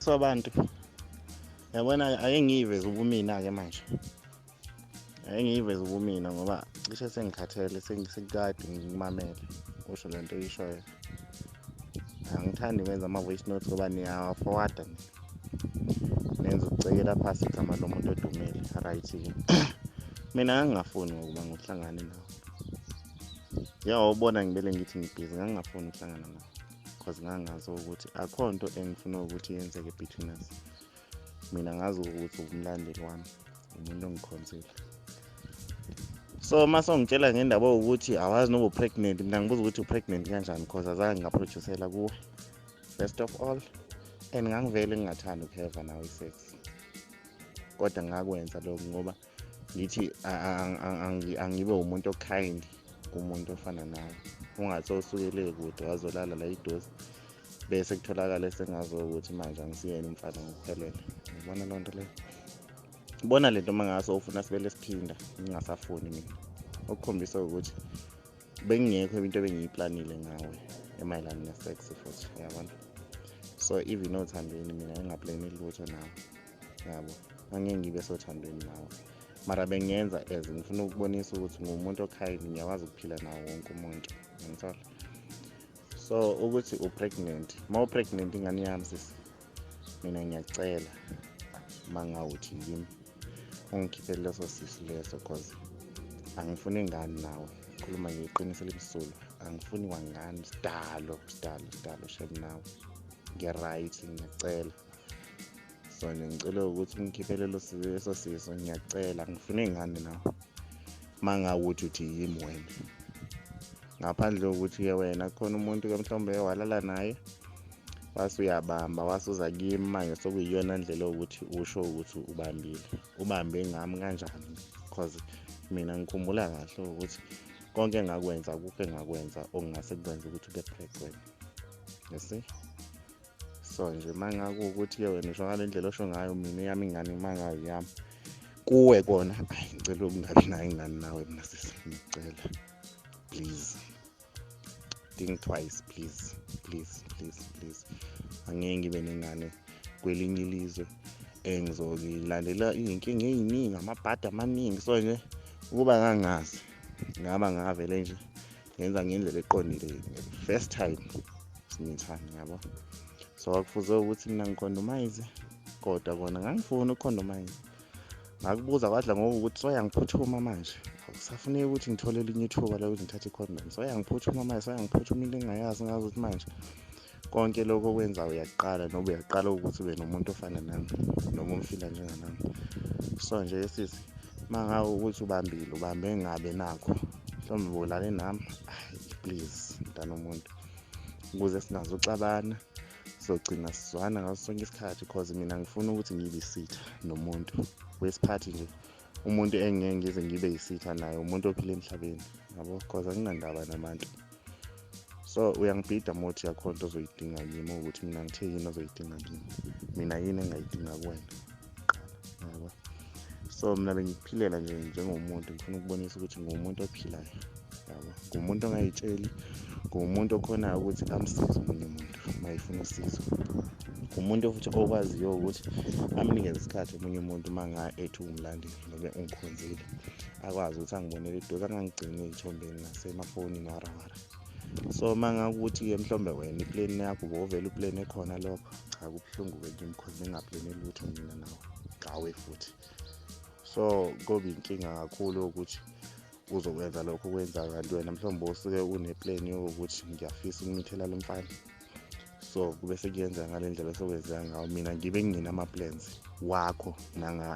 Sisi wabantu, yabona, ake ngiyiveze ubumina-ke manje, ake ngiyiveze ubumina ngoba cishe sengikhathele, sengikade ngikumamele usho le nto oyishoyo. Angithandi ukwenza ama-voice note ngoba niyawa-forward-a, nenza ukucekela phasi igama lomuntu odumile. Right-ke, mina ngangingafuni ngokuba ngokuhlangane nawe, njengoba ngibele ngithi ngibhizi, ngangingafuni ukuhlangana nawe cause ngangazi ukuthi akho nto engifuna ukuthi yenzeke between us. Mina ngazi ukuthi umlandeli wami, umuntu ongikhonzile. So mase ungitshela ngendaba ukuthi awazi noba u-pregnant, mina ngibuza ukuthi u-pregnant kanjani, cause azange nga-produce-ela kuwe first of all, and ngangivele ngingathandi uku-have-a nawe i-sex, kodwa ngakwenza lokho ngoba ngithi angibe umuntu o-kind kumuntu ofana nawe, ungathi osukele kude wazolala la idosi, bese kutholakala sengazi ukuthi manje angisiyena umfana ngokuphelele. Ngibona loo nto leyo, bona lento uma ngase ufuna sibele siphinda, ngingasafuni mina, okukhombisa ukuthi bengingekho into ebengiyiplanile ngawe emayelana ne-sex futhi, uyabona. So even othandweni mina ngingaplani lutho nawe, yabo, angeke ngibe sothandweni nawe, mara bengiyenza as ngifuna ukubonisa ukuthi ngumuntu o-kind, ngiyakwazi ukuphila nawo wonke umuntu, ngithola. So ukuthi u-pregnant, uma u-pregnant ingane yami, sisi, mina ngiyacela uma ngawuthi yimi ungikhiphele leso sisu leso, cause angifuni ingane nawe. Khuluma ngeqiniso elimsulwa, angifuni kwangane, sidalo sidalo sidalo shem nawe, ngiya-right, ngiyacela. So nje ngicela ukuthi ungikhiphele leso sisu, ngiyacela, angifuni ingane nawe uma ngawuthi uthi yimi wena, ngaphandle kokuthi-ke wena khona umuntu-ke mhlawumbe walala naye wase uyabamba, wase uza kimi manje, sokuyiyona ndlela yokuthi usho ukuthi ubambile, ubambe ngami kanjani? Cause mina ngikhumbula kahle ukuthi konke engakwenza, akukho engakwenza okungase kukwenze ukuthi ube pregnant, you see. So nje uma ngakuwukuthi-ke wena usho ngale ndlela osho ngayo, mina eyami ingane uma ngayo yami kuwe kona, ayi, ngicela ukungabi nayo ingane nawe mina, sisi, ngiyacela, please think twice, please, please, please, please. Angeke ngibe nengane kwelinye ilizwe engizoyilandela iy'nkinga ey'ningi, amabhadi amaningi. So nje ukuba ngangazi, ngaba ngavele nje ngenza ngendlela eqondile first time simithana, yabo. So akufuze ukuthi mina ngi-condomise, kodwa kona ngangifuna uku-condomise. Ngakubuza kwadla ngokuthi soyangiphuthuma manje, akusafuneki ukuthi ngithole elinye ithuba lokuthi ngithathe i-condom, soyangiphuthuma manje, soyangiphuthuma into engingayazi. Ngazi ukuthi manje konke lokho okwenzayo uyaqala noma uyaqala ukuthi ube nomuntu ofana nami noma umfila njenganami. So nje sisi, uma ngabe ukuthi ubambile, ubambe ngabe nakho mhlawumbe bolale nami, ayi, please mntana omuntu, ukuze singazoxabana, sogcina sizwana ngaso sonke isikhathi, cause mina ngifuna ukuthi ngibe isitha nomuntu wesiphathi nje, umuntu engeke ngize ngibe yisitha naye, umuntu ophila emhlabeni, yabo, cause anginandaba nabantu. So uyangibhida mothi akho nto ozoyidinga kimi, ukuthi mina ngithe yini ozoyidinga kimi, mina yini engayidinga kuwena kuqala, yabo. So mina bengikuphilela nje njengomuntu, ngifuna ukubonisa ukuthi ngumuntu ophilayo, yabo, ngumuntu ongayitsheli, ngumuntu okhonayo ukuthi amsize omunye umuntu uma efuna usizo, umuntu futhi okwaziyo ukuthi amnikeze isikhathi omunye umuntu uma nga ethi umlandeli noma ungikhonzile, akwazi ukuthi angibonele eduze, angangigcini ey'thombeni nasemafonini warawara. So uma ngakuthi-ke mhlawumbe wena i-plan yakho bovele u-plan ekhona lokho, cha, kubuhlungu-ke kimi, cause bengingaplane lutho mina nawe ngawe futhi. So kobe inkinga kakhulu ukuthi uzokwenza lokho okwenzayo, kanti wena mhlawumbe usuke une-plan yokuthi ngiyafisa ukumithela lo mfana, so kube sekuyenzeka ngale ndlela sokwenzeka ngawo, mina ngibe ngingenama-plans wakho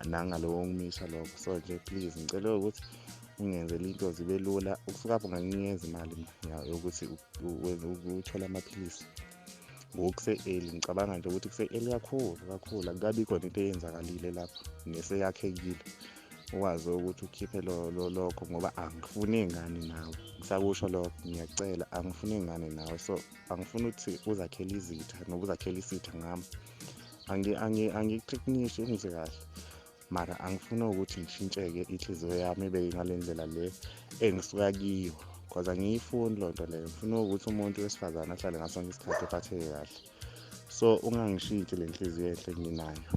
nangalowo ngimisha lokho. So nje please ngicela ukuthi ungenzele into zibe lula. Ukusuka lapho nganginikeza imali mina yokuthi uthole amaphilisi. Ngoku kuse-early, ngicabanga nje ukuthi kuse-early kakhulu kakhulu, akukabi khona into eyenzakalile lapho neseyakhekile, ukwazi ukuthi ukhiphe lokho, ngoba angifuni iy'ngane nawe, ngisakusho lokho, ngiyacela, angifuni iy'ngane nawe. So angifuni ukuthi uzakhele izitha noma uzakhele isitha ngami. Angiku-threaten-ishi, ungizwe kahle, mara angifuni ukuthi ngishintsheke inhliziyo yami ibe ngale ndlela le engisuka kiyo, cause angiyifuni loo nto leyo. Ngifuna ukuthi umuntu wesifazane ahlale ngaso sonke isikhathi ephatheke kahle. So So ungangishintshi le nhliziyo enhle enginayo,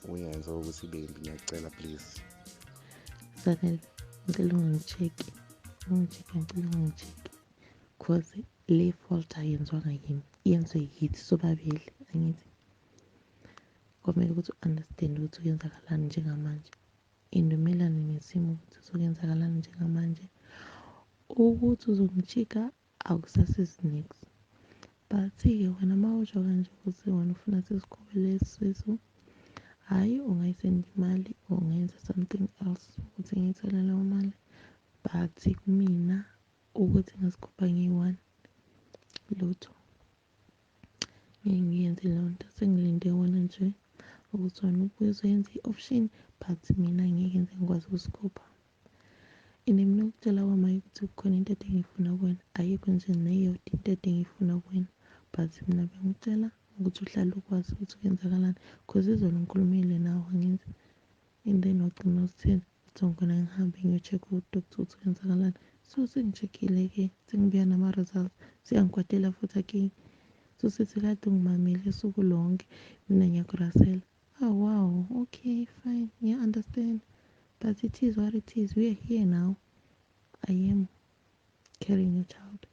uyenze ukuthi ibe yimbi, ngiyacela please. Zanele, ngicela ungangi-check-i, ungi-check-e, ngicela ungangi-check-i, cause le fault ayenziwanga yimi, yenziwe yithi sobabili, angithi? Kwamele ukuthi u-understand ukuthi kuyenzakalani njengamanje and umelane nesimo ukuthi kuzokuyenzakalani njengamanje. Ukuthi uzongi-check-a akusasizi niks. But-ke wena uma usho kanje ukuthi wena ufuna sisikhuphe lesi sisu, hhayi, ungayisenda imali or ungayenza something else ukuthi ngiyithole leyo mali. But kumina ukuthi ngasikhupha ngiyi-one, lutho. Ngeke ngiyenze leyo nto, sengilinde wena nje ukuthi wena ubuye uzoyenza i-option, but mina ngeke ngize ngikwazi ukusikhupha. And mina ukutshela kwami ukuthi kukhona into ade ngiyifuna kuwena, ayikho nje neyodwa into ade ngiyifuna kuwena. But mina bengikutshela ukuthi uhlale ukwazi ukuthi kuyenzakalani, cause izolo ngikhulumile nawe, angithi? And then wagcina usithini? Uthi ngifuna ngihambe ngiyo-check-a u-doctor ukuthi kwenzakalani. So sengi-check-ile-ke, sengibuya nama-results, seyangikwatela futhi again. So sithi kade ungimamele usuku lonke, mina ngiyakurasela. Oh wow, okay, fine, ngiya-understand. But it is what it is. We are here now. I am carrying your child.